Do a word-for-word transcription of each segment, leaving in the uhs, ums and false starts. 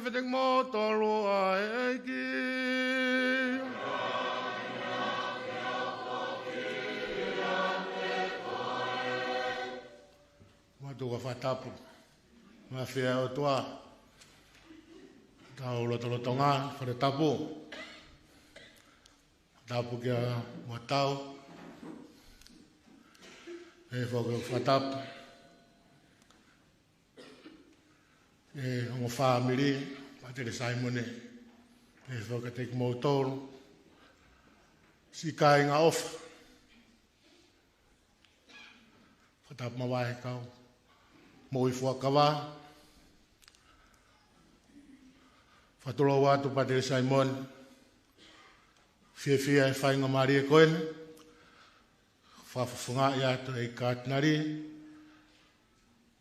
Feteki mo tolu ʻa e ʻEiki. Mātuʻa fakatapu. Mafia ʻOtua. Tau lotolotonga, fakatapu. Tapu kia Matau. ʻE foki fakatapu. ʻE ongo fāmili, Pātele Saimone. ʻE foki kiate kimoutolu. Siʻi kāinga ʻofa. Fakatapu mo e kau moʻui fuakava. Fakatulou atu Pātele Saimone. Fiefia he faingamālie ko eni. Fakafofongaʻi atu ʻe he Katinali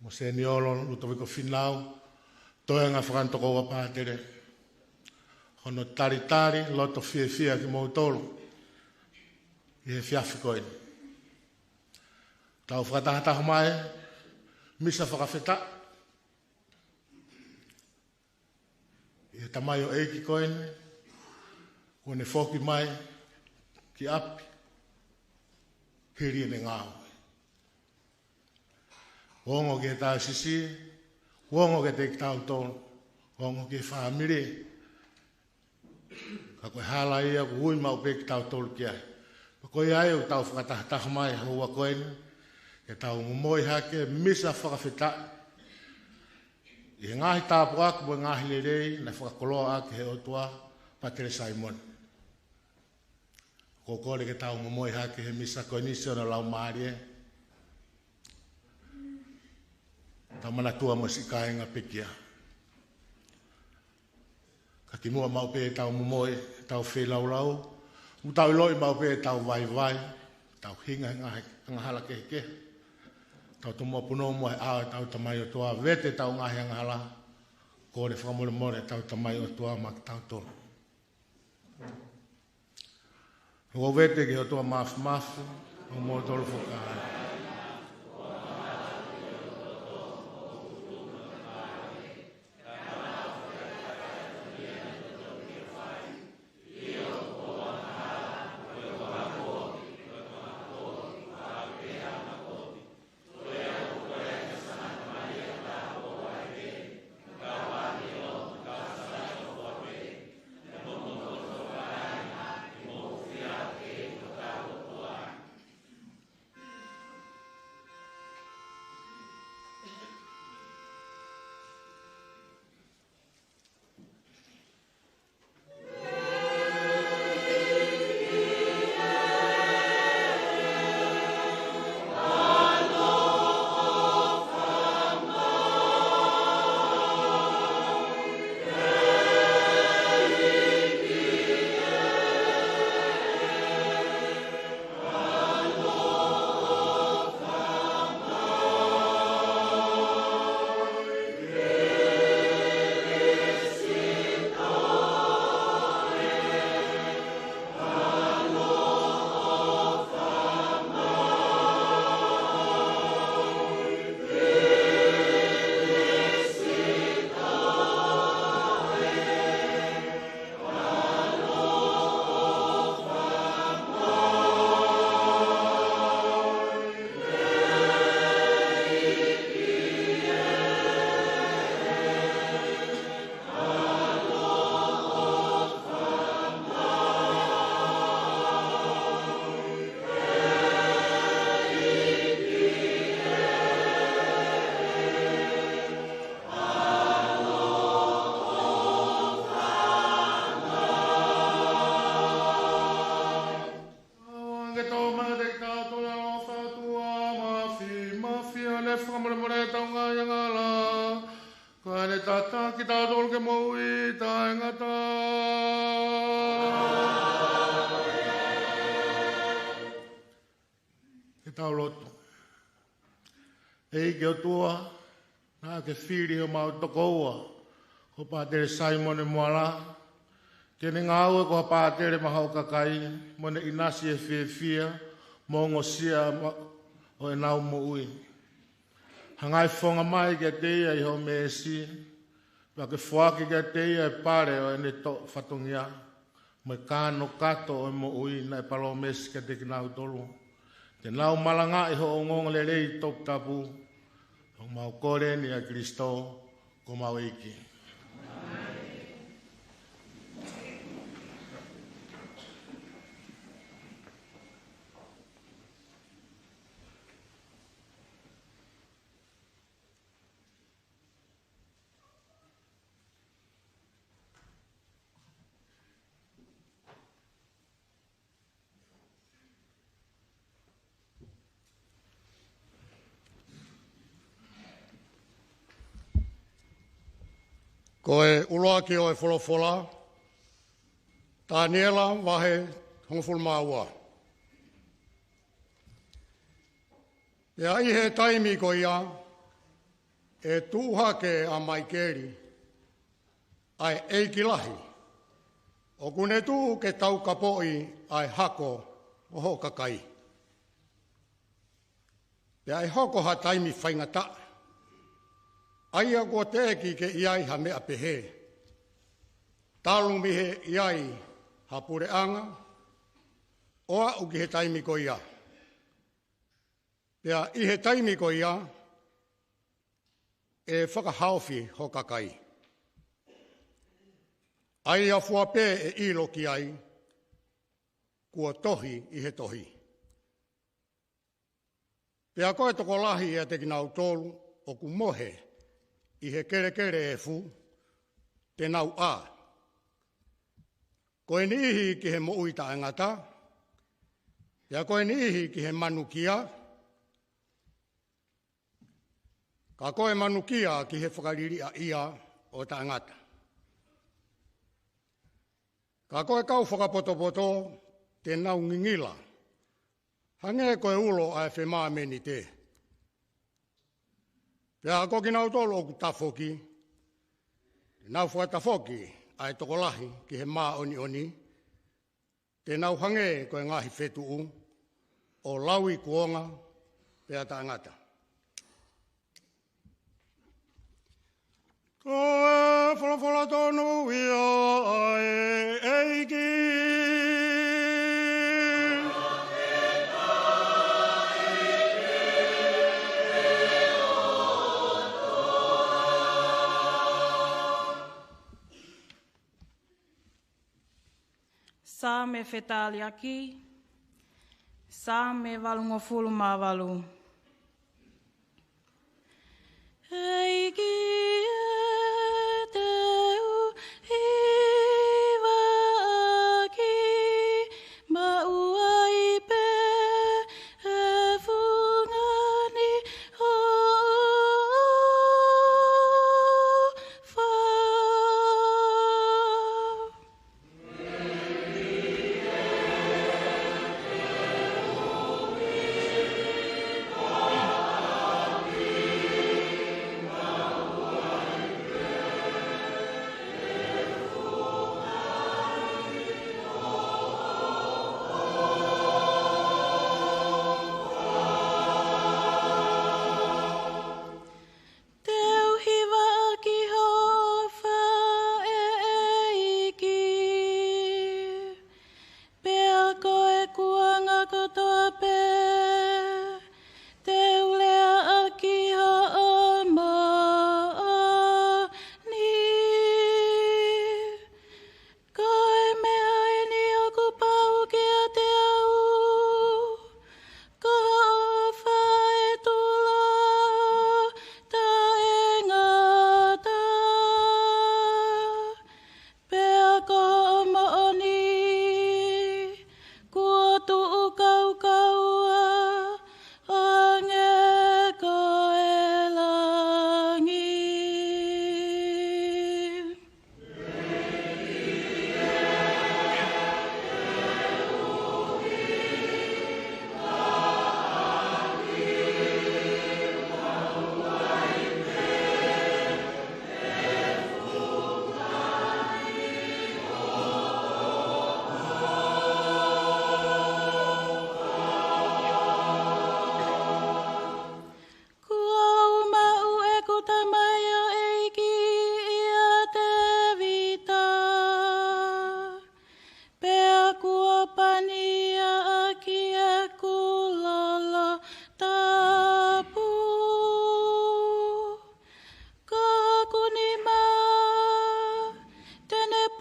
mo Seniolo Lutoviko Finau, toenga fakatokoua Pātele. Hono talitali loto fiefia kimoutolu ʻi he efiafi ko eni. Tau fakatahataha mai, misa fakafetaʻi ʻi he tamaioʻeiki ko eni, kuo ne foki mai ki ʻapi, hili ʻene ngāue. Ongo ki he taasisi, ongo kiate kitautolu, ongo ki he fāmili. Ka ko e hala ia ʻoku ui maʻu pē kitautolu ki ai. Pea ko ia ai ʻoku tau fakatahataha mai he houa ko eni, ke tau momoi hake misa fakafetaʻi ʻi he ngaahi tāpuaki mo e ngaahi lelei naʻe fakakoloa ʻaki ʻe he ʻOtua Pātele Saimone. ʻOku ou kole ke tau momoi hake he misa ko eni siʻono laumālie. Tau manatua mo siʻi kāinga pekia. Ka kimuʻa maʻu pē ʻetau momoi, ʻetau feilaulau, ʻoku tau ʻiloʻi maʻu pē ʻetau vaivai, tau hinga he ngaahi angahala kehekehe. Tau tomuʻa punou muʻa he ʻao ʻetau Tamai ʻOtua, vete ʻetau ngaahi angahala, kole fakamolemole ʻetau Tamai ʻOtua maʻa kitautolu. ʻOku ou vete ki he ʻOtua Māfimafi, ʻo moutolu foki ai. Ke tau maʻu ʻa e ʻaloʻofa ʻa e ʻOtua Māfimafi, ʻa ʻene fakamolemole ʻetau ngaahi angahala, kae ne tataki kitautolu ke moʻui taʻengata. Ke tau lotu. ʻEiki ʻOtua, naʻa ke fili homau tokoua, ko Pātele Saimone Moala, ke ne ngāue ko ha pātele maʻa hoʻo kakai, mo ne ʻinasi ʻi he fiefia mo e ongosia ma-, ʻo ʻenau moʻui. Hanga ʻo fofonga mai kiate ia ʻi hoʻo meesi, Pea ke foaki kiate ia e pale ʻo ʻene toʻo fatongia, mo e kanokato ʻo e moʻui naʻe palōmesi kiate kinautolu te nau malangaʻi hoʻo ongoongolelei toputapu. ʻOku mau kole ni ʻia Kalaisi ko homau ʻEiki. Ko e ʻuluaki ʻo e folofola, Taniela vahe hongofulu mā ua. Pea ʻi he taimi ko ia, ʻe tuʻu hake ʻa Maikeli, ʻa e ʻEiki lahi, ʻoku ne tuʻu ke taukapoʻi ʻa e hako ʻo hoʻo kakai. Pea ʻe hoko ha taimi faingataʻa, ʻa ia kuo teʻeki ke ʻi ai ha meʻa pehē, talu mei he ʻi ai ha puleʻanga, ʻo aʻu ki he taimi ko ia. Pea ʻi he taimi ko ia, ʻe fakahaofi hoʻo kakai, ʻa ia fua pē ʻe ʻilo ki ai, kuo tohi ʻi he tohi. Pea ko e tokolahi ʻiate kinautolu ʻoku mohe ʻi he kelekele efu, te nau ʻā. Ko e niʻihi ki he moʻui taʻengata, pea ko e niʻihi ki he manukia, ka ko e manukia ki he fakaliliʻaʻia ʻo taʻengata. Ka ko e kau fakapotopoto te nau ngingila, hangē ko e ulo ʻa e femāmenite. Pea ko kinautolu ʻoku tafoki, te nau fakatafoki ʻa e tokolahi ki he māʻoniʻoni, te nau hangē ko e ngaahi fetuʻu, ʻo lauikuonga pea taʻengata. Ko e folofola tonu ia ʻa e ʻEiki. Saame fetaliaki, Saame valungofulu mā valu. ʻEiki ē, te u hivaʻaki, maʻu ai pē e fungani ʻofa.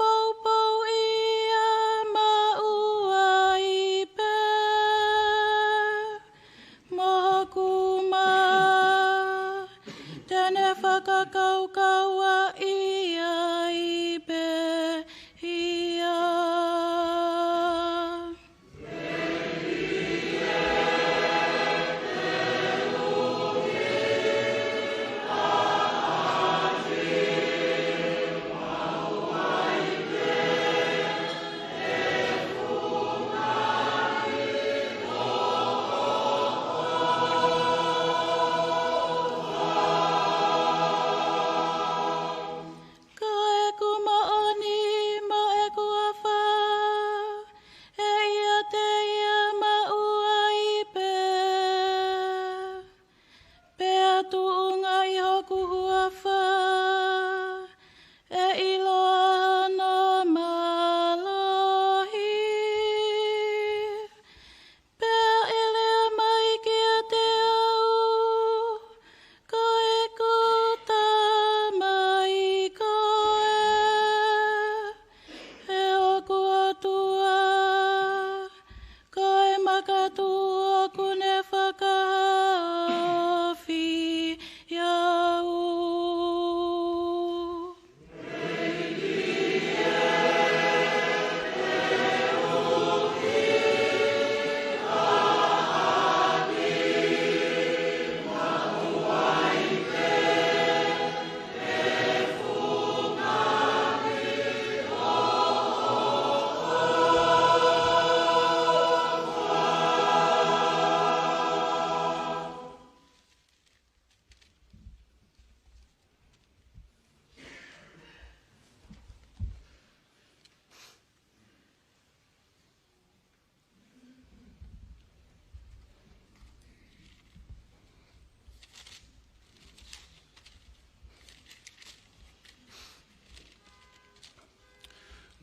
poupou ia maʻu ai pē mo hoku mā, te ne fakakaukauaʻi ai pē ia. Ko ʻeku moʻoni mo ʻeku afā, ʻe ʻiate ia maʻu ai pē. Pea tuʻunga ʻi hoku huafa, ʻe ʻilo ʻa hono mālohi. Pea ʻe lea mai kiate au, ko ʻeku Tamai koe, ʻe hoku ʻOtua, ko e makatuʻu ʻoku ne fakahaofi au.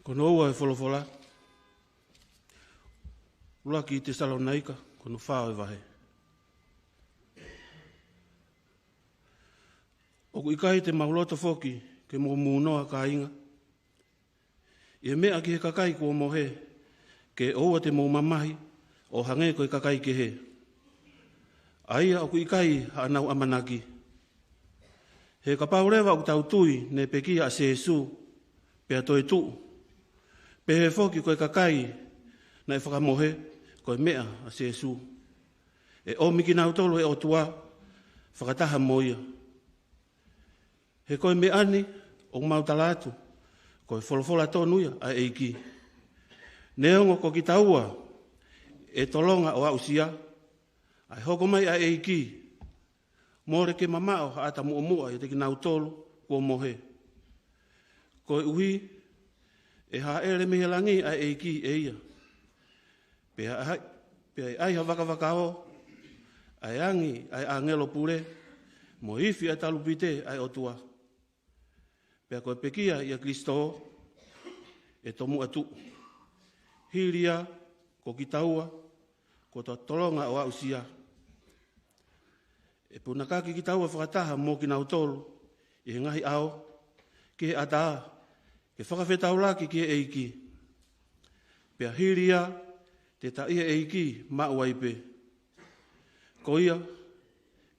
Ko hono ua ʻo e folofola, ʻUluaki Tesalonaika, ko hono fā ʻo e vahe. ʻOku ʻikai te mau loto foki ke mou mūnoa, kāinga, ʻi he meʻa ki he kakai kuo mohe, ke ʻoua te mou mamahi ʻo hangē ko e kakai kehe, ʻa ia ʻoku ʻikai haʻanau ʻamanaki. He kapau leva ʻoku tau tui naʻe pekia ʻa Sīsū, pea toe tuʻu, pehē foki ko e kakai naʻe fakamohe ko e meʻa ʻa Sīsū, ʻe ʻomi kinautolu ʻe he ʻOtua fakataha mo ia. He ko e meʻa ni ʻoku mau tala atu, ko e folofola tonu ia ʻa e ʻEiki. Neongo ko kitaua ʻe tolonga ʻo aʻusia ʻa e hoko mai ʻa e ʻEiki, mole ke mamaʻo ha ʻata muʻomuʻa ʻiate kinautolu kuo mohe. Koeʻuhi ʻe hāʻele mei he langi ʻa e ʻEiki ʻe ia, pea ʻe ʻai, pea ʻe ʻai ha vakavakao ʻa e angi ʻa e ʻāngelo pule, mo e ifi ʻa e talupite ʻa e ʻOtua. Pea ko e pekia ʻia Kilisitō ʻe tomuʻa tuʻu. Hili ia, ko kitaua kuo tolonga ʻo aʻusia, ʻe punakaki kitaua fakataha mo kinautolu ʻi he ngaahi ʻao ki he ʻatā, ke fakafetaulaki ki he ʻEiki. Pea hili ia, te ta ʻi he ʻEiki maʻu ai pē. Ko ia,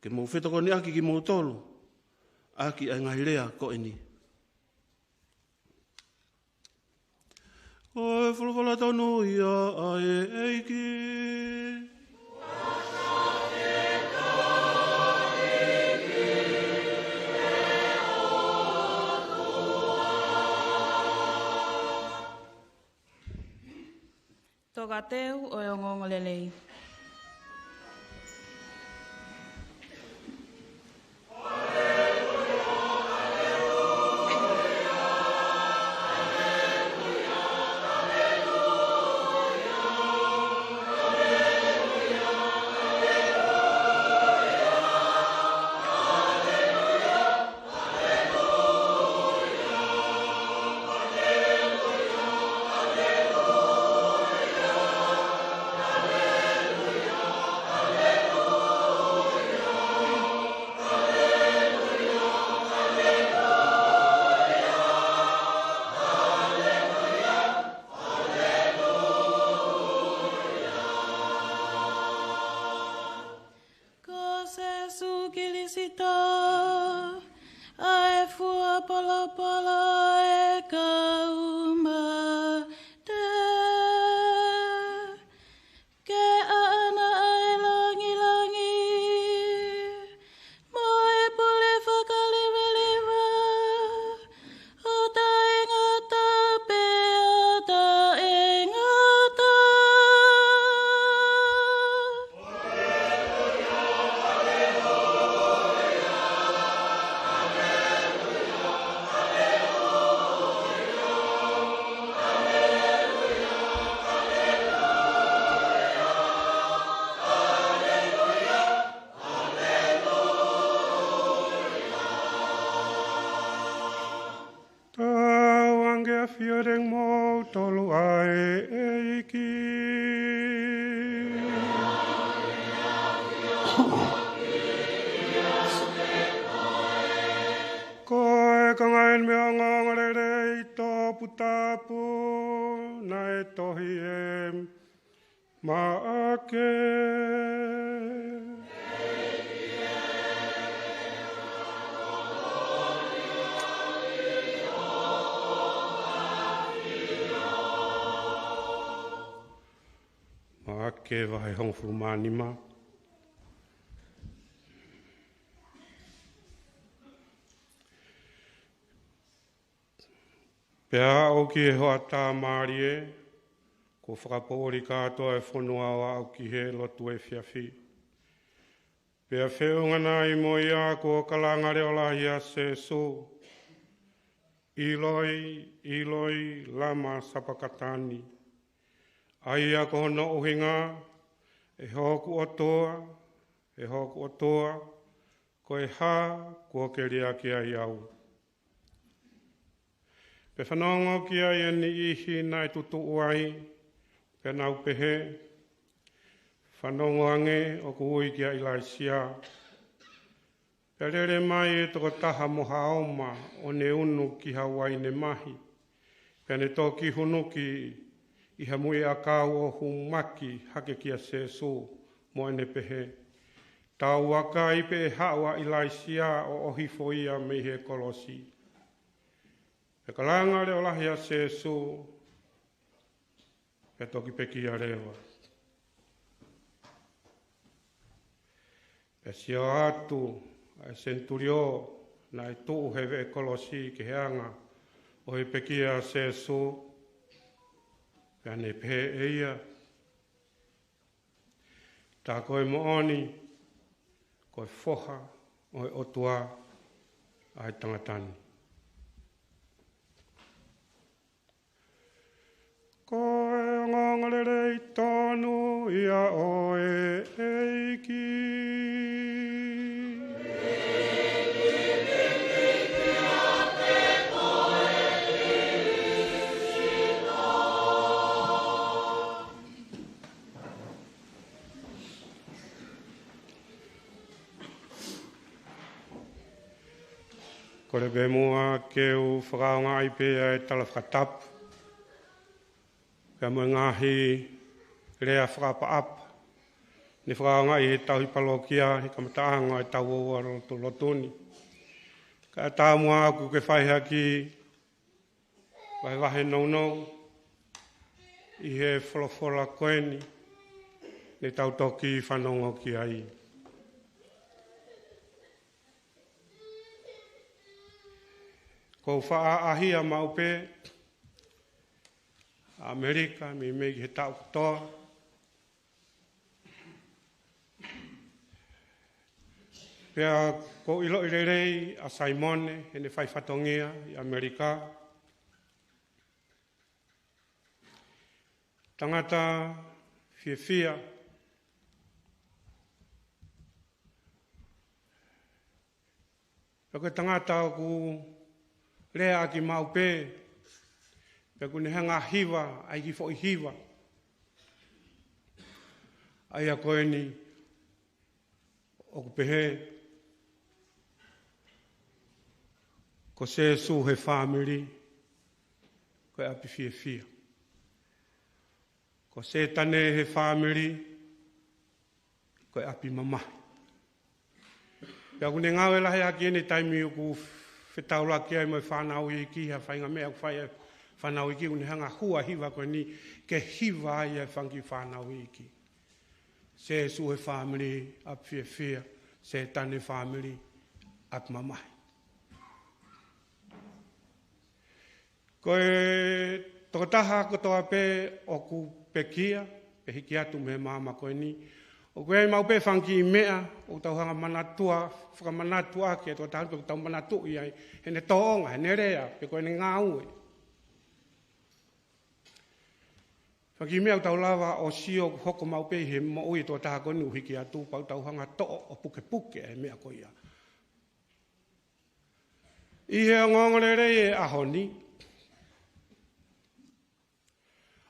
ke mou fetokoniʻaki kimoutolu ʻaki ʻa e ngaahi lea ko eni. Ko e folofola tonu ia ʻa e ʻEiki. Tokateu ʻo e ongoongolelei. moutolu ʻa e ʻEiki. Ko e konga eni mei he ongoongolelei toputapu naʻe tohi ʻe Maʻake. Maʻake vahe hongofulu mā nima. Pea aʻu ki he hoʻatā mālie, kuo fakapoʻuli kātoa e fonua ʻo aʻu ki he lotu efiafi. Pea feʻunga nai mo ia kuo kalanga leʻolahi ʻa Sēsū, ʻIloi, ʻIloi, lama sapakatani? ʻA ia ko hono ʻuhinga, ʻE hoku ʻOtua, ʻE hoku ʻOtua, ko e hā kuo ke liʻaki ai au? Pea fanongo ki ai e niʻihi naʻe tutuʻu ai, pea nau pehē, Fanongo ange, ʻoku ui kia ʻIlaisiā. Pea lele mai e tokotaha mo ha oma ʻo ne unu ki ha uaine mahi. Pea ne toki hunuki ʻi ha muiʻi ʻakau ʻo hūmaki hake kia Sēsū mo ʻene pehē, Tau vakai pe ʻe haʻu ʻa ʻIlaisiā ʻo ʻohifo ia mei he kolosi. Pea kalanga leʻolahi ʻa Sēsū, pea toki pekia leva. Pea sio atu ʻa e senituliō naʻe tuʻu he veʻe kolosi ki he anga ʻo e pekia ʻa Sēsū, pea ne pehē ʻe ia, Tā ko e moʻoni, ko e Foha ʻo e ʻOtua ʻa e tangata ni. Ko e ongoongolelei tonu ia ʻo e ʻEiki. Kole pē muʻa ke u fakaʻaongaʻi pē ʻa e tala fakatapu, pea mo e ngaahi lea fakaʻapaʻapa ne fakaʻaongaʻi he tauhi palokia he kamataʻanga ʻo e tau ua ua lotu, lotu ni. Kae ʻatā muʻa ʻoku ke fai hake vahevahe nounou ʻi he folofola ko eni ne tau toki fanongo ki ai. ʻOku ou faʻa ʻaʻahia maʻu pē ʻa ʻAmelika, meimei ki he taʻu kotoa. Pea ʻoku ou ʻiloʻi lelei ʻa Saimone, heʻene fai fatongia ʻi ʻAmelika. Tangata fiefia. Pea ko e tangata ʻoku lea ʻaki maʻu pē, pea ʻoku ne hanga hiva ʻa e kiʻi foʻi hiva ʻa ia ko eni ʻoku pehē, Ko Sēsū he fāmili, ko e ʻapi fiefia. Ko Sētane he fāmili, ko e ʻapi mamahi. Pea ʻoku ne ngāue lahi ʻaki ʻene taimi ʻoku fetaulaki ai mo e fānau iiki, ha faʻahinga meʻa ʻoku fai ʻe he fānau iiki, ʻoku ne hanga hua hiva ko eni ke hiva ai ʻa e fanga kiʻi fānau iiki. Sēsū he fāmili, ʻapi fiefia. Sētane fāmili, ʻapi mamahi. Ko e tokotaha kotoa pē ʻoku pekia, pe hiki atu mei he maama ko eni, ʻoku ʻi ai maʻu pē fanga kiʻi meʻa ʻoku tau hanga manatua, fakamanatu ʻaki e tokotaha pe ʻoku tau manatuʻi ai heʻene tōʻonga, heʻene lea, pe ko ʻene ngāue. Fanga kiʻi meʻa ʻoku tau lava ʻo sio ʻoku hoko maʻu pē ʻi he moʻui e tokotaha ko eni ʻoku hiki atu, pea ʻoku tau hanga toʻo ʻo pukepuke e meʻa ko ia. ʻI he ongoongolelei e ʻaho ni,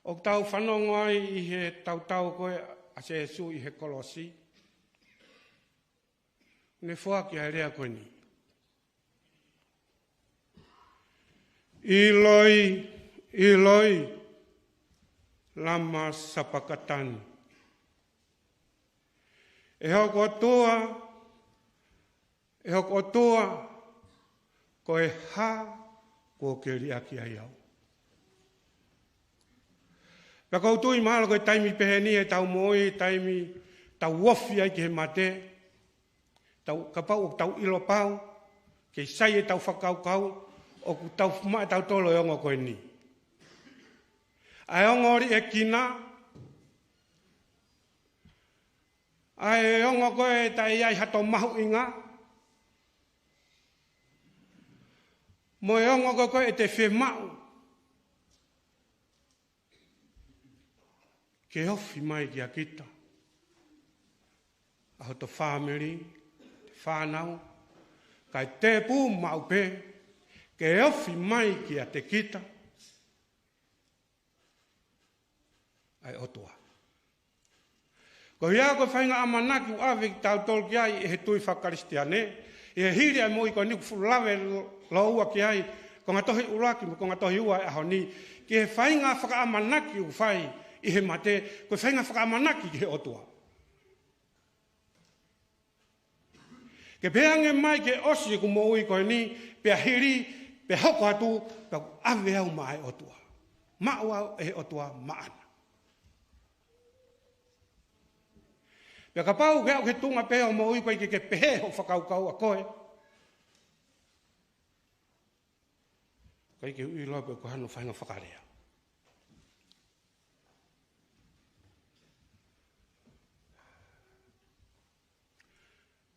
ʻOku tau fanongo ai ʻi he tautau ko ē ʻa Sēsū ʻi he kolosi, ne foaki ʻa e lea ko eni: "Eloi, Eloi, lama sabakitani?" ʻE hoku ʻOtua, ʻe hoku ʻOtua, ko e hā kuo ke liʻaki ai au? Pea ʻoku ou tui mahalo ko e taimi pehē ni ʻetau moʻui, taimi tau ofi ai ki he mate, tau, kapau ʻoku tau ʻilo pau, kei sai ʻetau fakakaukau, ʻoku tau maʻu ʻe tautolu e ongo ko eni. ʻA e ongo liʻekina, ʻa e ongo ko ē ʻe taʻe ʻi ai hato mahuʻinga, mo e ongo ko ē ʻe te fiemaʻu ke ofi mai kia kita, ʻa hoto fāmili, fānau, kae tēpū maʻu pē ke ofi mai kiate kita ʻa e ʻOtua. Ko ia ko e faʻahinga ʻamanaki ʻoku ʻave kitautolu ki ai ʻe he tui faka-Kalisitiane, ʻi he hili ʻa e moʻui ko eni ʻoku fuʻu lave lōua ki ai konga tohi ʻuluaki mo e konga tohi ua ʻo e ʻaho ni, ki he faʻahinga fakaʻamanaki ʻoku fai ʻi he mate, ko e faʻahinga fakaʻamanaki ki he ʻOtua. Ke pehē ange mai ke ʻosi ʻeku moʻui ko eni, pea hili, pea hoko atu, pea ʻave au maʻa e ʻOtua. Maʻu au ʻe he ʻOtua maʻana. Pea kapau ke aʻu ki he tuʻunga pē ʻo e moʻui ko ē ke, ke pehē hoʻo fakakaukau ʻa koe, ʻikai ke u ʻilo pe ko hano faʻahinga fakalea.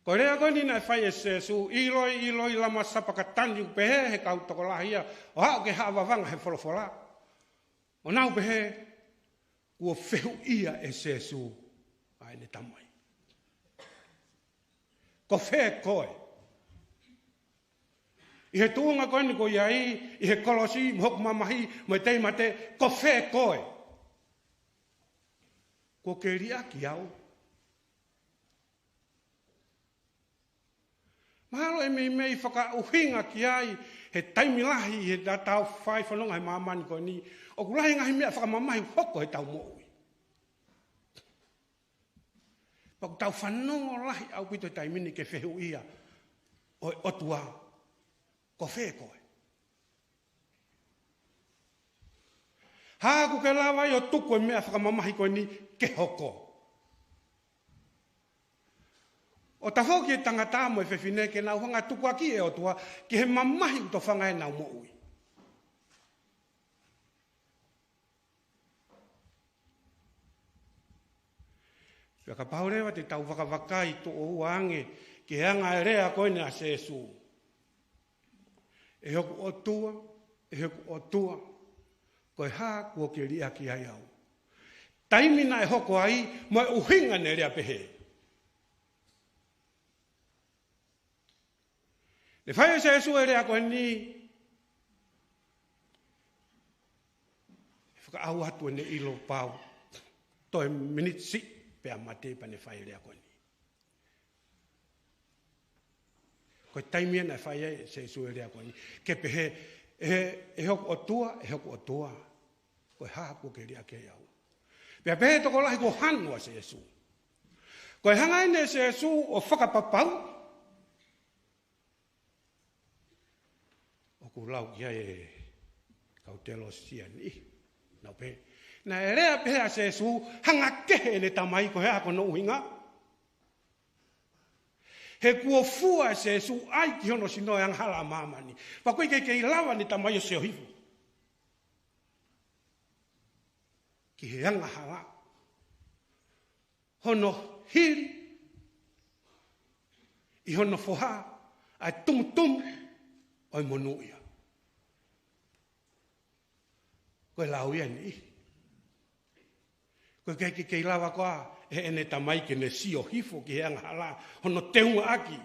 Ko e lea ko eni naʻe fai ʻe Sēsū, "Eloi, Eloi, lama sabakitani?" ʻOku pehē ʻe he kau tokolahi ia, ʻo aʻu ki he haʻa vavanga he folofola, ʻo nau pehē, kuo fehuʻia ʻe Sēsū ʻa ʻene Tamai: "Ko fē koe?" ʻI he tuʻunga ko eni ʻoku ʻi ai, ʻi he kolosi, mo hoku mamahi, mo e tei mate, ko fē koe kuo ke liʻaki au? Mahalo ʻe meimei fakaʻuhinga ki ai he taimi lahi he ta-, tau fai fononga he māmani ko eni, ʻoku lahi ngaahi meʻa fakamamahi ʻoku hoko heʻetau moʻui. Pea ʻoku tau fanongo lahi ʻaupito he taimi ni ki he fehuʻia ʻo e ʻOtua, ko fē koe? Hā ʻoku ke lava ai ʻo tuku e meʻa fakamamahi ko eni ke hoko? ʻO tafoki e tangata mo e fefine ke nau hanga ʻo tukuakiʻi e ʻOtua ki he mamahi ʻoku tofanga ai ʻenau moʻui. Pea kapau leva te tau vakavakai tuʻo ua ange ki he anga e lea ko eni ʻa Sēsū: "ʻE hoku ʻOtua, ʻe hoku ʻOtua, ko e hā kuo ke liʻaki ai au?" Taimi naʻe hoko ai, mo e ʻuhinga naʻe lea pehē. Ne fai ʻe Sēsū e lea ko eni, ʻe fakaʻau atu ʻene ʻilo pau toe miniti siʻi pea mate pea ne fai e lea ko eni. Ko e taimi ia naʻe fai ai ʻe Sēsū e lea ko eni, ke pehē, "ʻE, ʻe hoku ʻOtua, ʻe hoku ʻOtua, ko e hā kuo ke liʻaki ai au?" Pea pehē tokolahi kuo hanu ʻa Sēsū. Ko e hanga eni ʻe Sēsū ʻo fakapapau, ʻoku lau ki ai e kau teolosia ni, nau pehē, naʻe lea pehē ʻa Sēsū, hanga kehe ʻene Tamai, ko e hā hono ʻuhinga? He kuo fua ʻe Sēsū ʻai ki hono sino e angahala ʻa māmani. Pea ʻoku ʻikai ke kei lava ʻene Tamai ʻo sio hifo ki he angahala hono hili ʻi hono foha ʻa e tumutumu ʻo e monūʻia. Ko e lau ia ʻe niʻihi. ʻOku ʻikai ke kei lava koā ʻe heʻene Tamai ke ne sio hifo ki he angahala hono teungaʻaki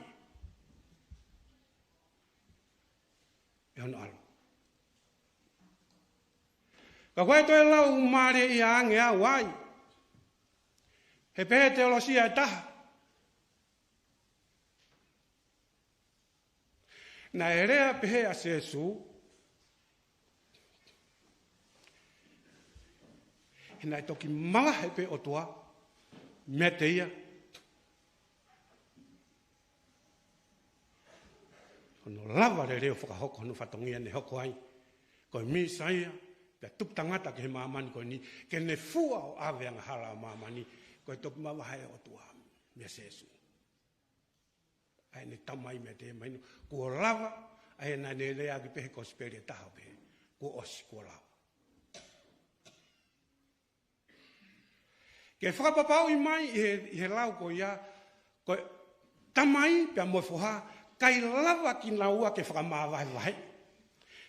ʻe hono ʻAlo. Ka ko e toe lau mālie ia ange au ai. He pehē teolosia ʻe taha. Naʻe lea pehē ʻa Sēsū, he naʻe toki mavahe pē ʻOtua meiate ia. Hono lava lelei ʻo fakahoko hono fatongia ne hoko ai ko e Mīsaia, pea tupu tangata ki he māmani ko eni, ke ne fua ʻo ʻave angahala ʻo māmani, ko e toki mavahe ʻOtua meia Sēsū. ʻA ʻene Tamai meiate ia, mahino kuo lava, ʻa ia naʻa ne leaʻaki pē he kosipeli ʻe taha pē, kuo ʻosi, kuo lava. Ke fakapapauʻi mai ʻi he, ʻi he lau ko ia, ko e Tamai pea mo e Foha, ʻikai lava kinaua ke fakamavahevahe.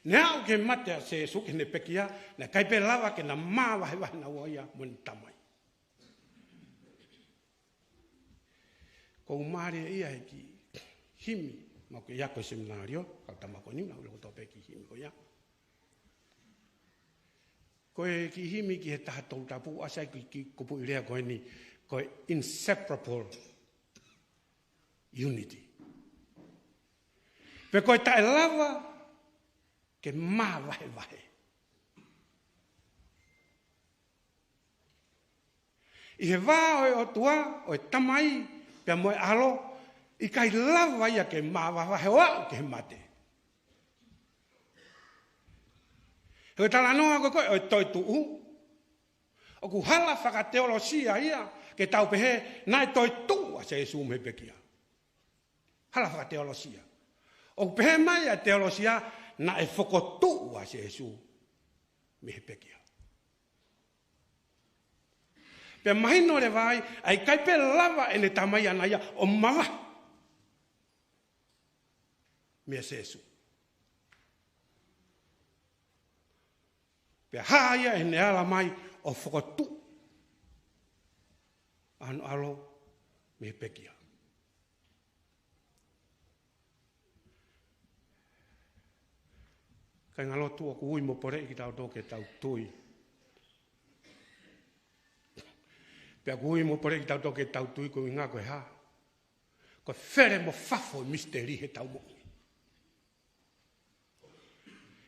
Ne aʻu ki he mate ʻa Sēsū ki heʻene pekia, naʻe ʻikai pē lava ke na mavahevahe naua ia mo ʻene Tamai. Ko u mālie ia he kiʻi himi, ma ke ia ko e seminalio, kau tama ko eni, na ulo ko tō pē kiʻi himi ko ia. Ko e kiʻi himi ki he taha Tohi Tapu, ʻasi ai kiʻi, kiʻi kupuʻi lea ko eni, ko e inseparable unity. Pe ko e taʻe lava ke mavahevahe. ʻI he vā ʻo e ʻOtua, ʻo e Tamai, pea mo e ʻAlo, ʻikai lava ia ke mavahevahe ʻo aʻu ki he mate. He ko e talanoa ko ē ʻo e toetuʻu, ʻoku hala fakateolosia ia, ke tau pehē, naʻe toetuʻu ʻa Sēsū mei he pekia. Hala fakateolosia. ʻOku pehē mai ʻa e teolosia, naʻe fokotuʻu ʻa Sēsū mei he pekia. Pea mahino leva ai, ʻa ia ʻikai pē lava ʻene Tamai ʻaʻana ia ʻo mavahe meia Sēsū. Pea hā ia ʻi heʻene ala mai ʻo fokotuʻu ʻa hono ʻAlo mei he pekia. Kāinga lotu, ʻoku ui mo poleʻi kitautolu ke tau tui. Pea ʻoku ui mo poleʻi kitautolu ke tau tui ko e ʻuhinga ko e hā? Ko e fele mo fafo e misiteli heʻetau moʻui.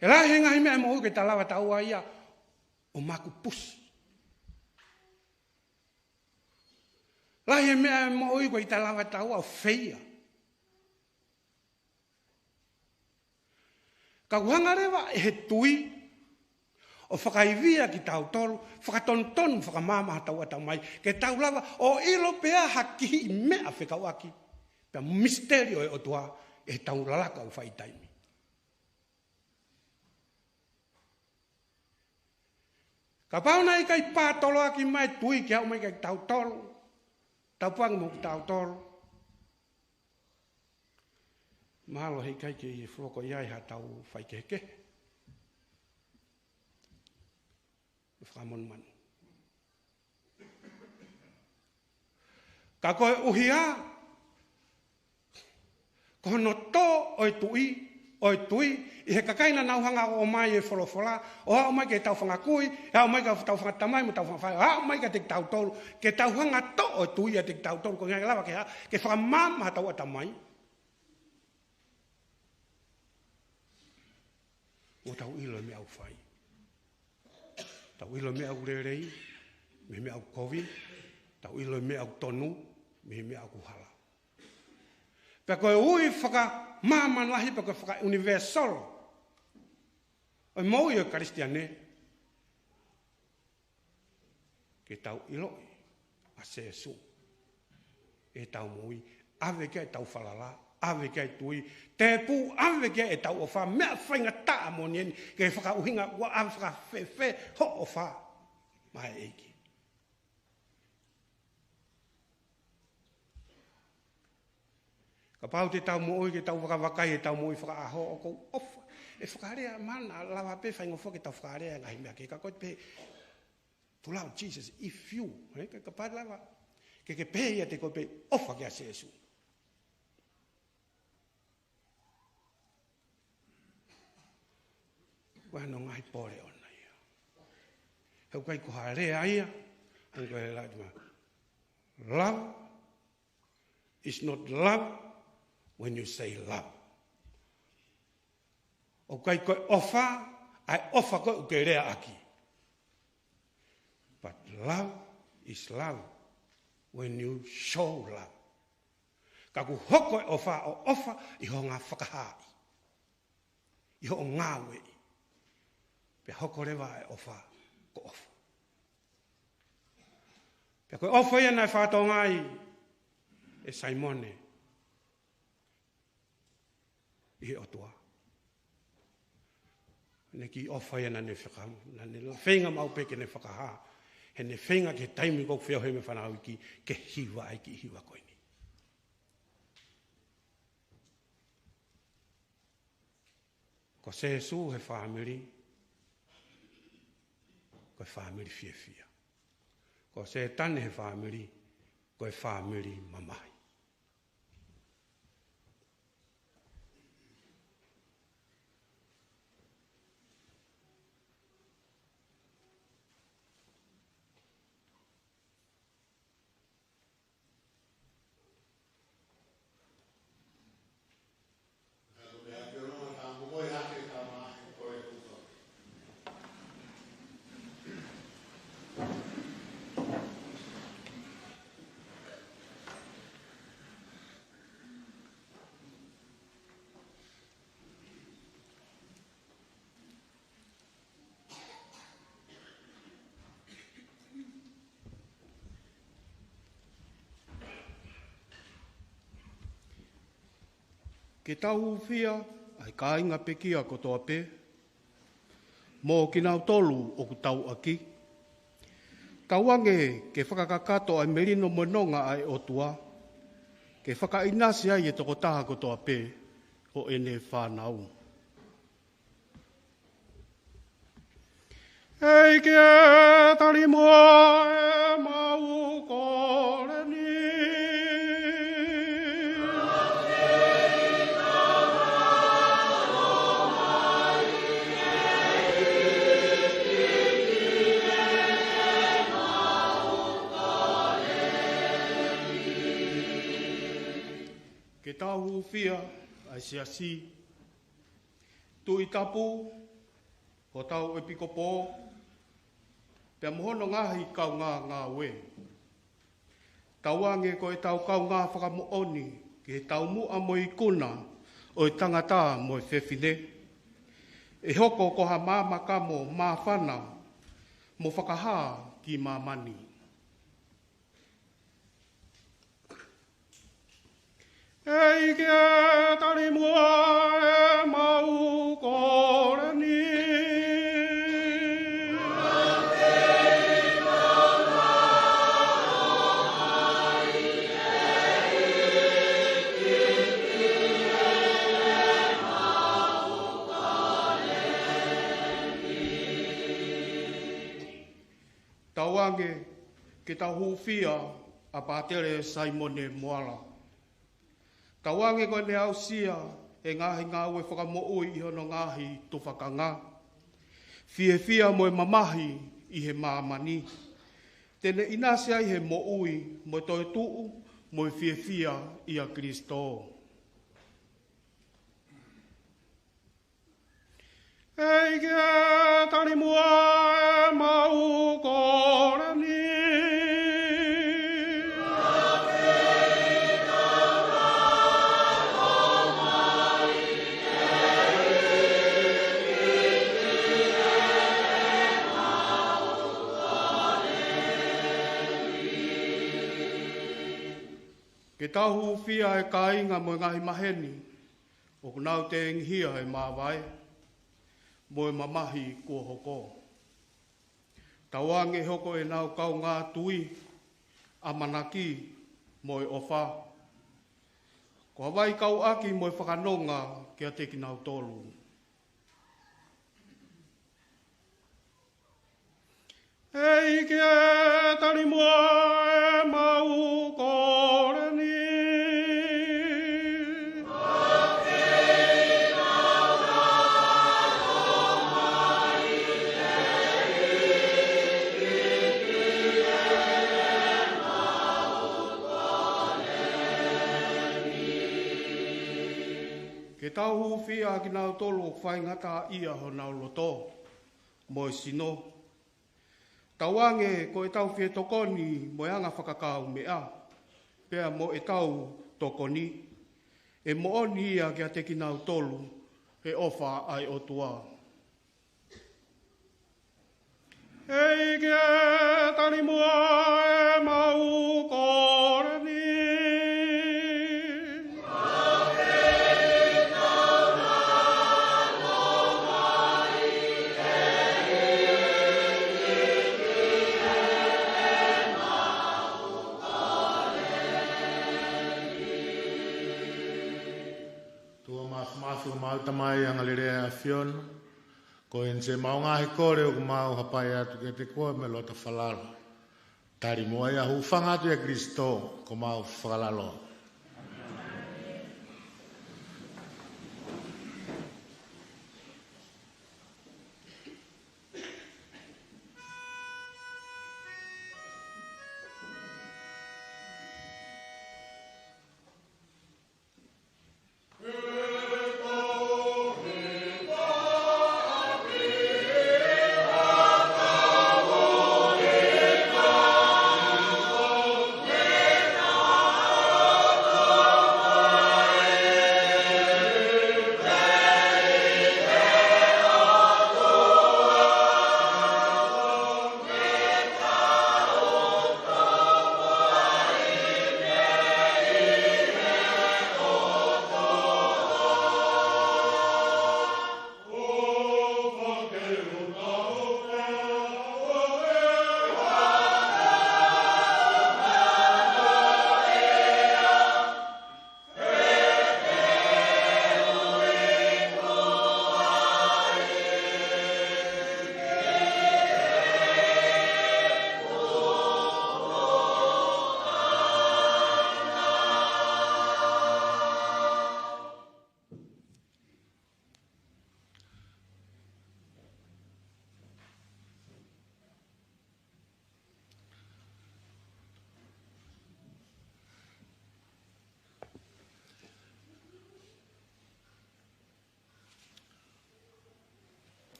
ʻE lahi e ngaahi meʻa ʻi he moʻui ʻikai ke ta lava taua ia ʻo makupusi. Lahi e meʻa ʻi he moʻui ʻoku ʻikai ke ta lava taua ʻo feia. Ka ʻoku hanga leva ʻe he tui ʻo fakaivia kitautolu, fakatonutonu, fakamaama hotau ʻatamai, ke tau lava ʻo ʻilo pē ha kiʻi meʻa fekauʻaki pea mo e misiteli ʻo e ʻOtua ʻi heʻetau lalaka ʻoku fai taimi. Kapau naʻe ʻikai pātoloaki mai e tui ke aʻu mai kiate kitautolu, taupoange mo kitautolu, mahalo heʻikai ke ʻi he fuʻu loko ia ʻi haʻatau faikehekehe mo fakamonumanu. Ka koeʻuhi ā ko hono tō ʻo e tui, ʻo e tui ʻi he kakai naʻa nau hanga ʻo ʻomai e folofola, ʻo aʻu mai ki heʻetau fanga kui, ʻo aʻu mai ki heʻetau fanga tamai mo ʻetau fanga faʻē, ʻo aʻu mai kiate kitautolu, ke tau hanga ʻo toʻo e tui ʻiate kitautolu, ko e ʻuhinga ke lava ke hā, ke fakamaama hotau ʻatamai. ʻO tau ʻilo e meʻa ʻoku fai. Tau ʻilo e meʻa ʻoku lelei mei he meʻa ʻoku kovi. Tau ʻilo e meʻa ʻoku tonu mei he meʻa ʻoku hala. Pea ko e ui fakamāmani lahi, pea ko e fakaʻunivēsolo ʻo e moʻui ʻo e Kalisitiane, ke tau ʻiloʻi ʻa Sēsū ʻi heʻetau moʻui, ʻave ki ai ʻetau falala, ʻave ki ai e tui, tēpū, ʻave ki ai ʻetau ʻofa, meʻa faingataʻa moʻoni eni, ke fakaʻuhinga ʻoku ʻave fakafēfē hoʻo ʻofa maʻa e ʻEiki. Kapau te tau moʻui ke tau vakavakai ʻetau moʻui fakaʻaho, ʻoku ou ʻofa. ʻE fakalea mana, lava pē faingofua ke tau fakalea ngaahi meʻa kehe, ka ko e pehē, to love Jesus, if you, ē, ka, kapau lava ke ke pehē ʻiate koe pē ʻofa kia Sēsū. Ko hono ngaahi pole ʻoʻona ia. ʻOku ʻikai ko ha lea ia, ʻa ia ko e lea ʻa e ʻOtua. Love is not love when you say love. ʻOku ʻikai ko e ʻofa, ʻa e ʻofa ko ē ʻoku ke leaʻaki. But love is love when you show love. Ka ʻoku hoko e ʻofa ʻo ʻofa ʻi hoʻo ngaahi fakahaaʻi, ʻi hoʻo ngāueʻi. Pea hoko leva e ʻofa ko e ʻofa. Pea ko e ʻofa ia naʻe fakatokangaʻi ʻe Saimone ʻi he ʻOtua. Naʻe kiʻi ʻofa ia naʻa ne fekau, naʻa ne feinga maʻu pē ke ne fakahā. He naʻe feinga ki he taimi ko ē ʻoku feohi ai mo e fānau iiki ke hiva ai e kiʻi hiva ko eni. Ko Sēsū he fāmili, ko e fāmili fiefia. Ko Sētane he fāmili, ko e fāmili mamahi. Ke tau hūfia ʻa e kāinga pekia kotoa pē, mo kinautolu ʻoku tauʻaki. Tauange ke fakakakato ʻa e melino mo e nonga ʻa e ʻOtua, ke fakaʻinasi ai e tokotaha kotoa pē ʻo ʻene fānau. ʻEiki ē, tali muʻa ʻemau kole ni. Ke tau hūfia ʻa e siasi, Tuʻi Tapu, hotau ʻEpikopō, pea mo hono ngaahi kaungā ngāue. Tauange ko ʻetau kaungā fakamoʻoni ki he taumuʻa mo e ikuna ʻo e tangata mo e fefine, ʻe hoko ko ha maama kamo māfana mo fakahā ki māmani. ʻEiki ē, tali muʻa ʻemau kole ni. Tauange ke tau hūfia ʻa Pātele Saimone Moala. Tauange ko ʻene aʻusia e ngaahi ngāue fakamoʻui ʻi hono ngaahi tufakanga. Fiefia mo e mamahi ʻi he māmani. Te ne ʻinasi ai he moʻui mo e toetuʻu mo e fiefia ʻia Kilisitō. ʻEiki ē, tali muʻa ʻemau kole ni. Ke tau hūfia e kāinga mo e ngaahi maheni ʻoku nau tengihia e māvae mo e mamahi kuo hoko. Tauange hoko ʻenau kaungā tui, ʻamanaki mo e ʻofa ko ha vaikauʻaki mo e fakanonga kiate kinautolu. ʻEiki ē, tali muʻa ʻemau kole ni. tau hūfia kinautolu ʻoku faingataʻaʻia honau loto mo e sino. Tauange ko ʻetau fie tokoni mo e anga fakakaumeʻa, pea mo ʻetau tokoni, ʻe moʻoni ia kiate kinautolu ʻe ʻofa ʻa e ʻOtua. ʻEiki ē, tali muʻa ʻemau kole ni. ʻOtua Māfimafi, ko homau Tamai angalelei ʻa e ʻAfiona, ko eni siʻemau ngaahi kole ʻoku mau hapai atu kiate koe mo e loto falala. Tali muʻa ia, hūfanga atu ʻia Kalaisi ko homau fakalalo.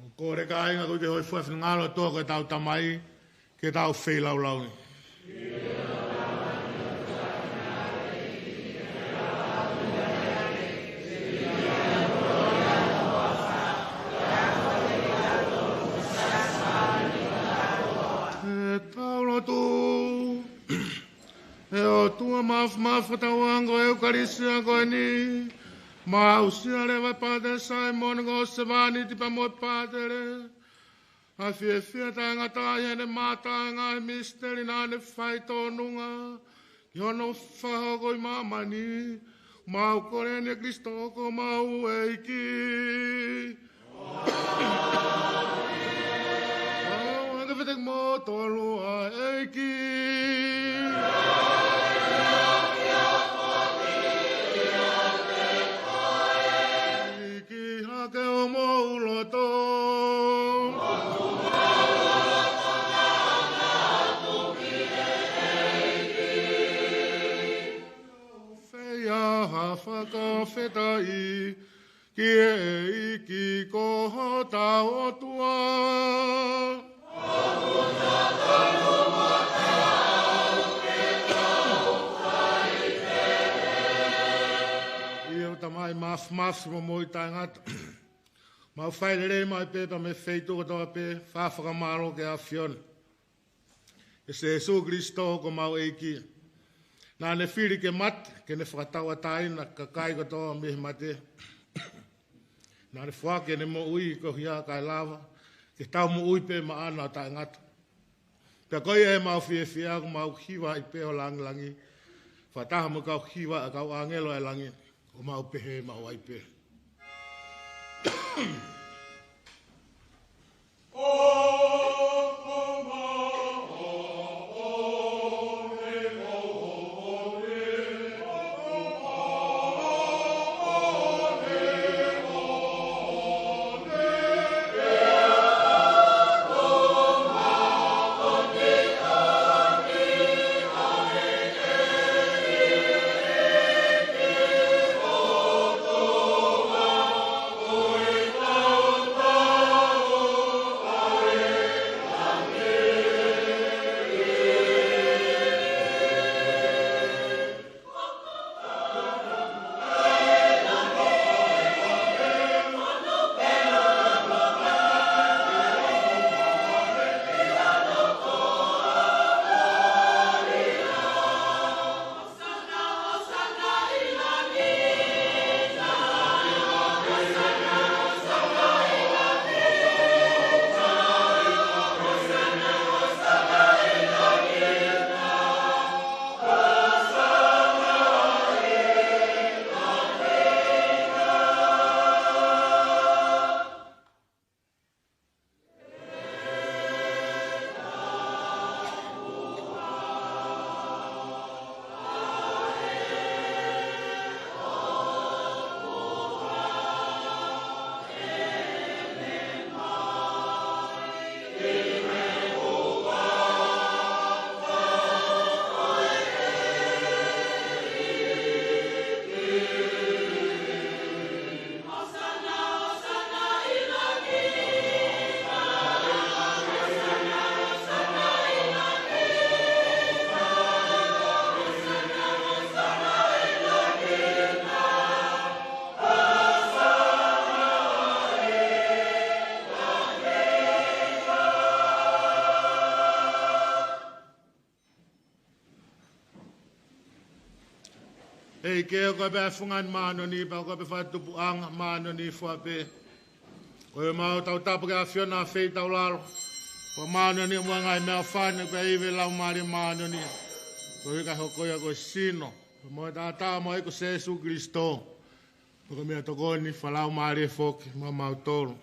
ʻOku ou kole kāinga, koeʻuhi ko e hōifua finangalo ʻo e ʻOtua ko ʻetau Tamai, ke tau feilaulau ni. Ke tau lotu. ʻE ʻOtua Māfimafi, fakatauange ko e ʻEukalisia ko eni, mau aʻusia leva ʻa e pātele Saimone ko e sevāniti pea mo e pātele, ʻa e fiefia taʻengata ʻi heʻene mātā ʻa e ngaahi misiteli naʻa ne fai tōnunga ki hono fakahoko ʻi māmani. Mau kole ni ʻia Kalaisi ko homau ʻEiki. ʻOfa ke fetaulaki kimoutolu ʻa e ʻEiki. ʻIki hake homou loto. Fai ha fakafetaʻi ki he ʻEiki ko hotau ʻOtua. ʻIo, Tamai Māfimafi mo moʻui taʻengata, mau fai lelei mai pē pea mei he feituʻu kotoa pē, fai ha fakamālō ki he ʻAfiona, ʻe Sēsū Kalaisi ko homau ʻEiki. Naʻa ne fili ke mate, ke ne fakatauʻatāina ʻa e kakai kotoa mei he mate. Naʻa ne foaki ʻene moʻui koeʻuhi kae lava ke tau moʻui pē maʻana ʻo taʻengata. Pea ko ia ʻemau fiefia, ʻoku mau hiva ai pē ho langilangi, fakataha mo e kau hiva ʻa e kau ʻāngelo ʻa e langi, ʻo mau pehē maʻu ai pē. ʻEiki, ko koe pē ʻa e fungani māʻoniʻoni, pea ko koe pē fai tupuʻanga māʻoniʻoni fua pē. Ko ia mau tautapa ki he ʻAfiona, ʻafeitaulalo. Ko e māʻoniʻoni mo e ngaahi meʻaʻofa ni, pea ʻi he Laumālie Māʻoniʻoni. Ko ia ka hoko ia ko e sino, mo e taʻataʻa ʻo e ʻEiki ko Sēsū Kilisitō. Ko e meʻatokoni fakalaumālie foki maʻamautolu.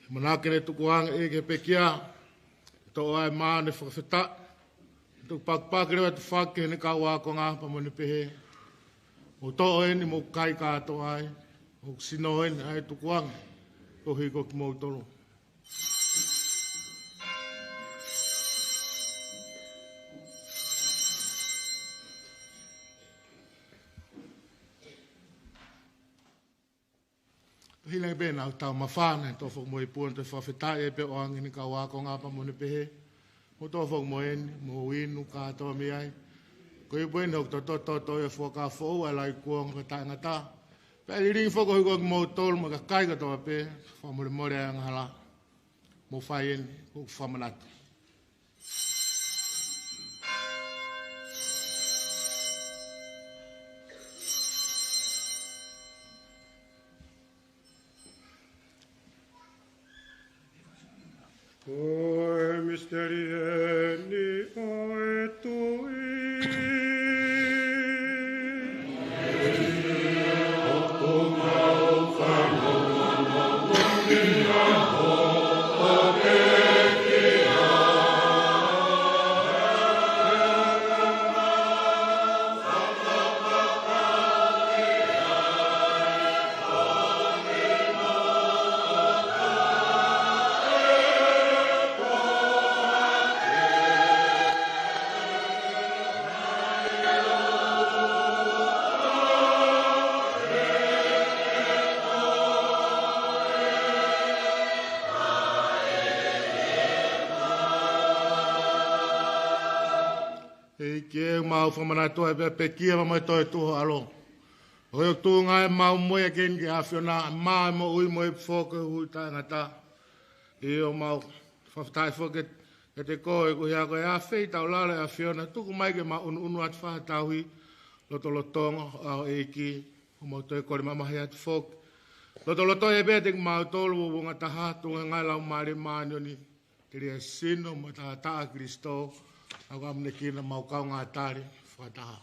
ʻAmanaki ke ne tukuange ʻEiki ki he pekia, toʻo ʻa e maʻu ʻo e fakafetaʻi, tuku pakipaki leva ʻa e tufaki ki heʻene kau ākonga pea mo ʻene pehē: Mou toʻo eni mo kai kātoa ai, ko hoku sino eni ʻa e tukuange koeʻuhi ko kimoutolu. Hili ange pē ʻenau taumafa, naʻe toʻo foki mo e ipu ʻo ne toe fakafetaʻi ai pē ʻo ʻoange ki heʻene kau ākonga pea mo ʻene pehē: Mou toʻo foki mo eni, mou inu kātoa mei ai. Ko e ipu eni ʻoku toʻotoʻo ʻi he Fuakava Foʻou ʻa e lauikuonga ʻo e taʻengata. Pea ʻe lilingi foki koeʻuhi ko kimoutolu mo e kakai kotoa pē, fakamolemole ʻa e angahala. Mou fai eni ko hoku fakamanatu. Ko e misiteli eni ʻo e tui. ʻEiki, ʻoku mau fakamanatu ai pē ʻa e pekia pea mo e toetuʻu ho ʻAlo. Ko ia ʻoku tuʻunga ai ʻemau moʻui ʻaki eni ki he ʻAfiona, ʻa e maʻu ʻo e moʻui mo e ipu foki ʻo e taʻengata. ʻIo, mau fakafetaʻi foki kiate koe koeʻuhi ko e ʻafeitaulalo ʻa e ʻAfiona, tuku mai ke mau ʻunuʻunu atu fakatauhi, lotolotonga ʻa e ʻEiki, ʻo mau toe kole mamahi atu foki. Lotoloto ai pē kiate kimautolu ʻo uouangataha, tuʻunga he ngaahi Laumālie Māʻoniʻoni, telia e sino mo e taʻataʻa ʻo Kilisitō, ʻoku ʻamanekina ʻemau kaungā tali fakataha.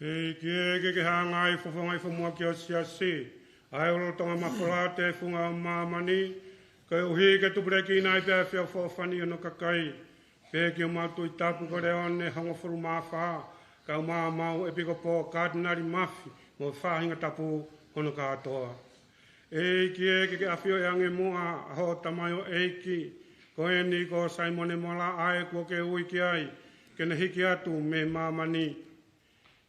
ʻEiki, ke ke hanga ʻo fofongaʻi fomuʻa ki ho siasi ʻa e lolotonga mafola ʻo e funga māmani, koeʻuhi ke tupulekina ai pē ʻa e feʻofoʻofani ʻo hono kakai. Pehē ki homau Tuʻi Tapu ko Leone hongofulu mā fā, kae ʻumaʻā homau ʻEpikopō Katinali Mafi mo e faʻahinga tapu hono kātoa. ʻEiki, ke ke ʻafioʻi ange muʻa ʻa hoʻo tamaioʻeiki ko eni ko Saimone Mola, ʻa ē kuo ke ui ki ai ke ne hiki atu mei māmani.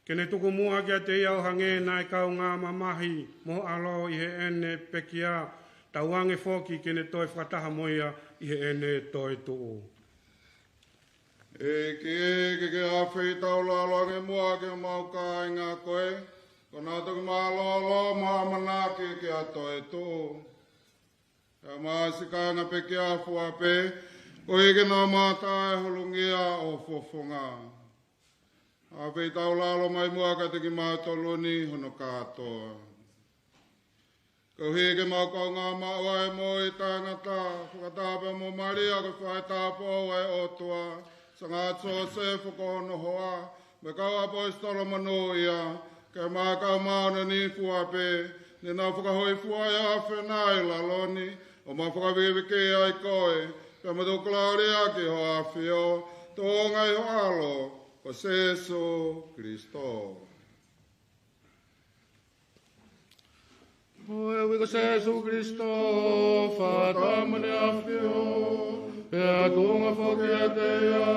Ke ne tuku muʻa kiate ia ʻo hangē naʻe kaungā mamahi mo ho ʻAlo ʻi heʻene pekia, tauange foki ke ne toe fakataha mo ia ʻi heʻene toetuʻu. ʻEiki, ke ke ʻafeitaulalo ange muʻa ki homau kāinga ko ē kuo nau toki mālōlō mo ʻamanaki ki ha toetuʻu. Kae ʻumaʻā siʻi kāinga pekia fua pē, koeʻuhi ke nau mamata ʻi he holungia ʻo ho fofonga. ʻAfeitaulalo mai muʻa kiate kimautolu ni hono kātoa. Koeʻuhi ke mau kaungā maʻu ʻa e moʻui taʻengata, fakataha pea mo Malia ko e faʻē tāupoʻou ʻa e ʻOtua, Sangato Siosefa ko hono hoa, mo e kau ʻaposetolo monūʻia, kae ʻumaʻā e kau māʻoniʻoni fua pē, ne nau fakahōifua ʻi he ʻAfiona ʻi lalo ni, ʻo mau fakavikevike ai koe, pea mo tuku kolōlia ki ho ʻAfio, tuʻunga ʻi ho ʻAlo, ko Sēsū Kilisitō. Ko e ʻEiki ko Sēsū Kilisitō, fakataha mo ʻene ʻAfio, pea tuʻunga foki ʻiate ia,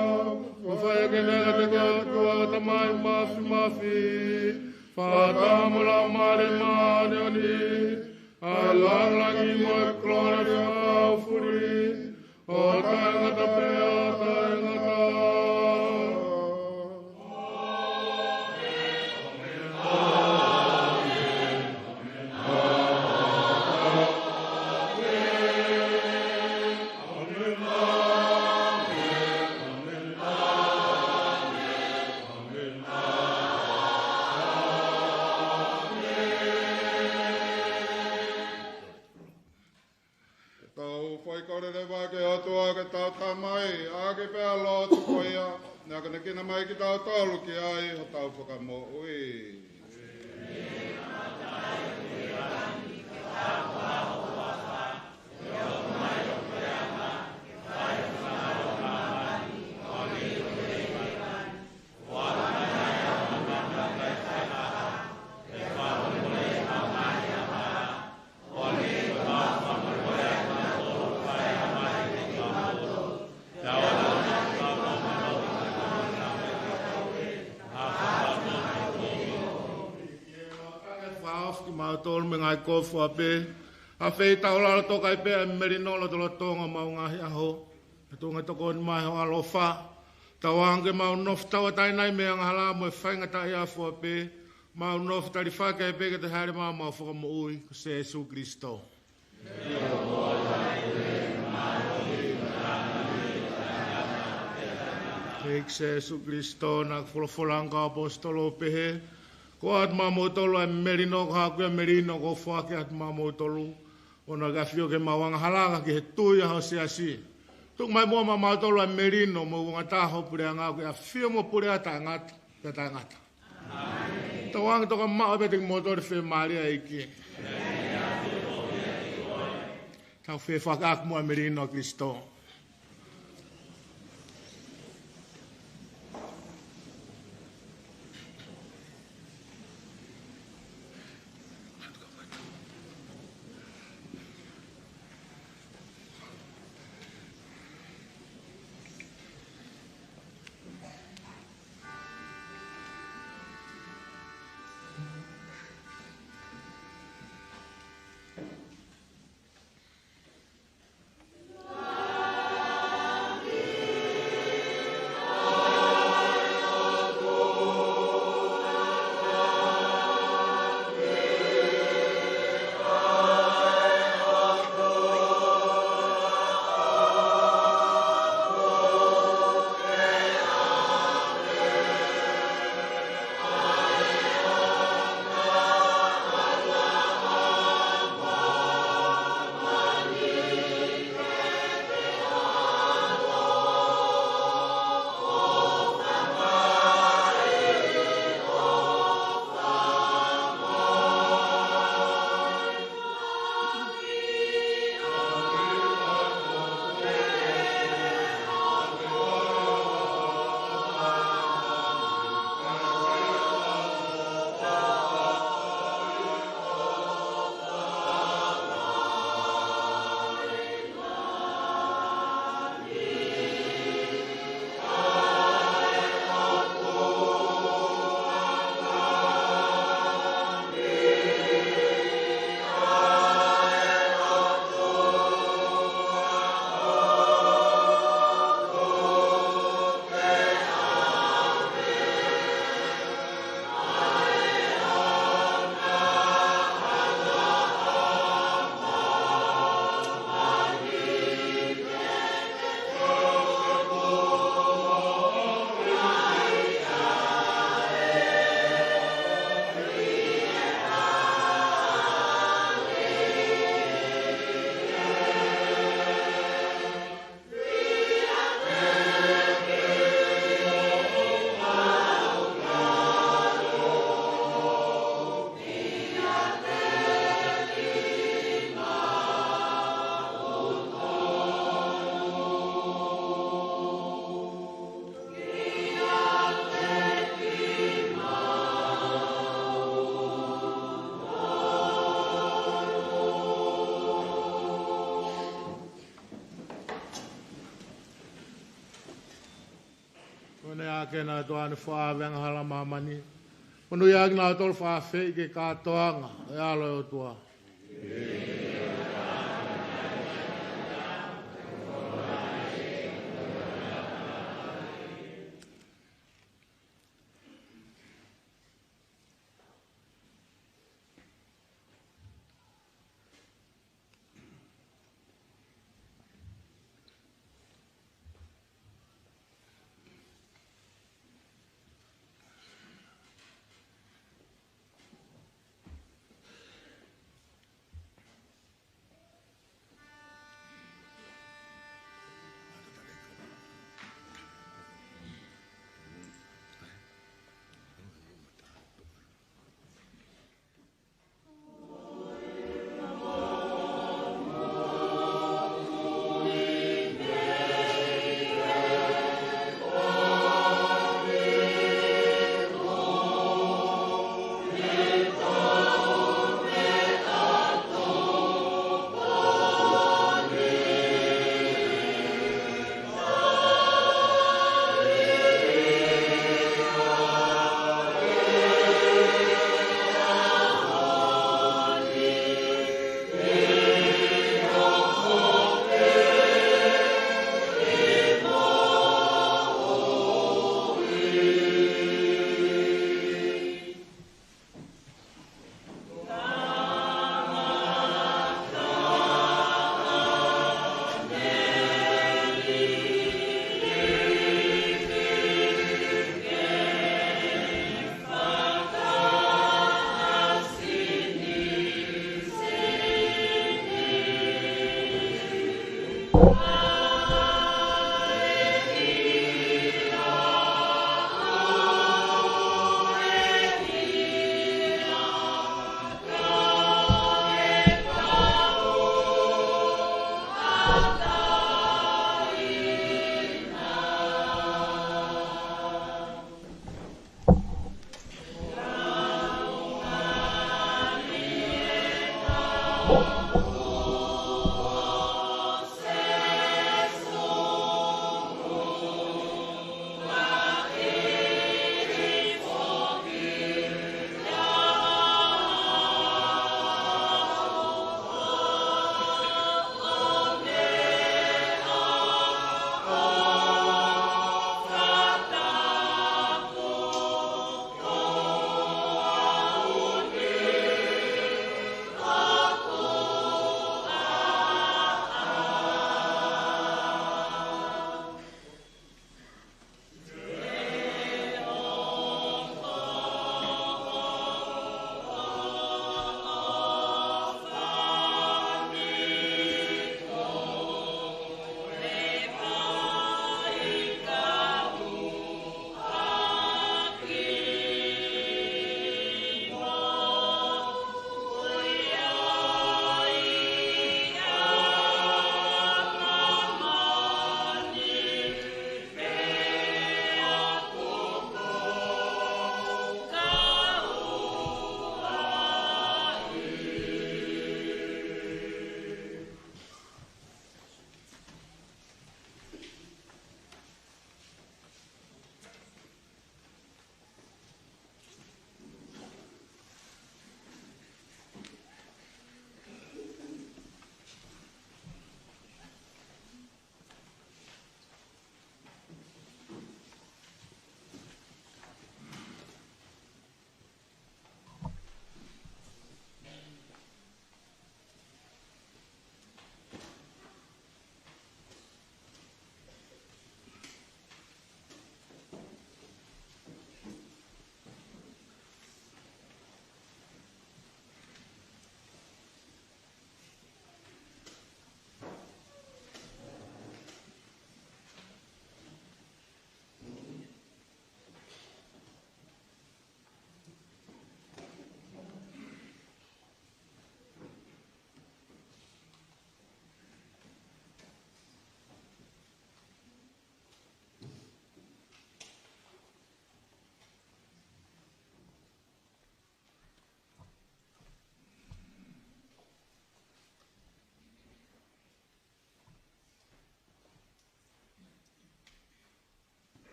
pea fai ʻaki ʻene ngata ki he ʻOtua ko e Tamai Māfimafi, fakataha mo e Laumālie Māʻoniʻoni, ʻa e lāngilangi mo e kolōlia fakaʻaufuli, ʻo taʻengata pea taʻengata. Kole leva ki he ʻOtua ko hotau Tamai, ʻaki pē ʻa e lotu ko ia, naʻa ne ʻoange mai kitautolu ki ai hotau fakamoʻui. Fakaʻofoʻofa kimautolu mei he ngaahi kofu ʻa pē, ʻa e feitaulalo toka ai pē ʻa e melino lotolotonga ʻo e ngaahi ʻaho. He tuʻunga tokoni mai ho ʻaloʻofa. Tauange ke mau nofo tauʻatāina ai mei he angahala mo e faingataʻaʻia ʻa e ʻaho pē. Mau nofo talifaki ai pē ki he Haʻele Maama ʻo e Fakamoʻui ko Sēsū Kalaisi. ʻEiki Sēsū Kalaisi, naʻa ke folofola ange ki he ʻaposetolo ʻo pehē, ko e ʻoatu maʻamoutolu ʻa e melino, ko hoku ʻa e melino ʻoku ou foaki atu maʻamoutolu. ʻOua naʻa ke ʻafio ki heʻemau angahala ka ki he tui ʻa ho siasi. Tuku mai muʻa maʻamoutolu ʻa e melino mo e uouangataha ho puleʻanga, ʻoku ke ʻafio mo pule ʻa taʻengata, pea taʻengata. Tauange toka maʻu pē ʻe kimoutolu ʻa e fiemālie ʻa e ʻEiki. Tau fie foaki atu muʻa ʻa e melino ʻa Kalaisi. Ko ʻene ʻAlo ʻa e ʻOtua ʻa ʻene faʻa ʻave angahala ʻa māmani. Monūʻia ʻa kinautolu ʻoku fakaafeʻi ki he kātoanga ʻo e ʻAlo ʻo e ʻOtua.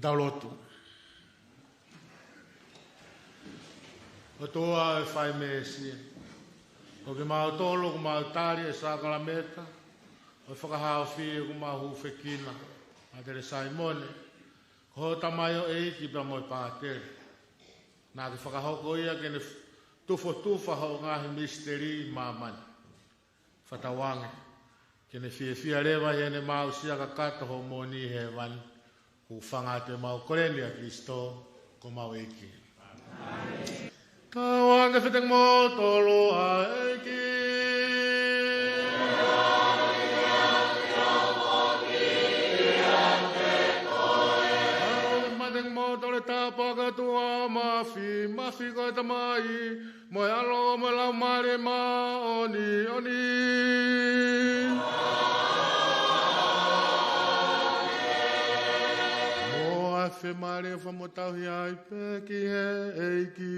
Tau lotu. ʻOtua ʻoku fai meesi, ko kimautolu ʻoku mau tali e sākalamēniti ʻo e fakahaofi ʻoku mau hūfekina, Pātele Saimone, ko hoʻo tamaioʻeiki pea mo e pātele. Naʻa ke fakahoko ia ke ne tufotufa hoʻo ngaahi misiteli ʻi māmani. Fakatauange ke ne fiefia leva ʻi heʻene maʻu siʻa kakato hoʻo moʻoni ʻi hēvani. Hūfanga atu ʻemau kole ni ʻia Kalaisi ko homau ʻEiki. Tauange fete kimoutolu ʻa e ʻEiki. Tauange fete kimoutolu ʻa e tāpuaki ʻa e ʻOtua Māfimafi, ko e Tamai, mo e ʻAlo, mo e Laumālie Māʻoniʻoni. Mo e fiemālie ʻofa mo tauhi ai pē ki he ʻEiki.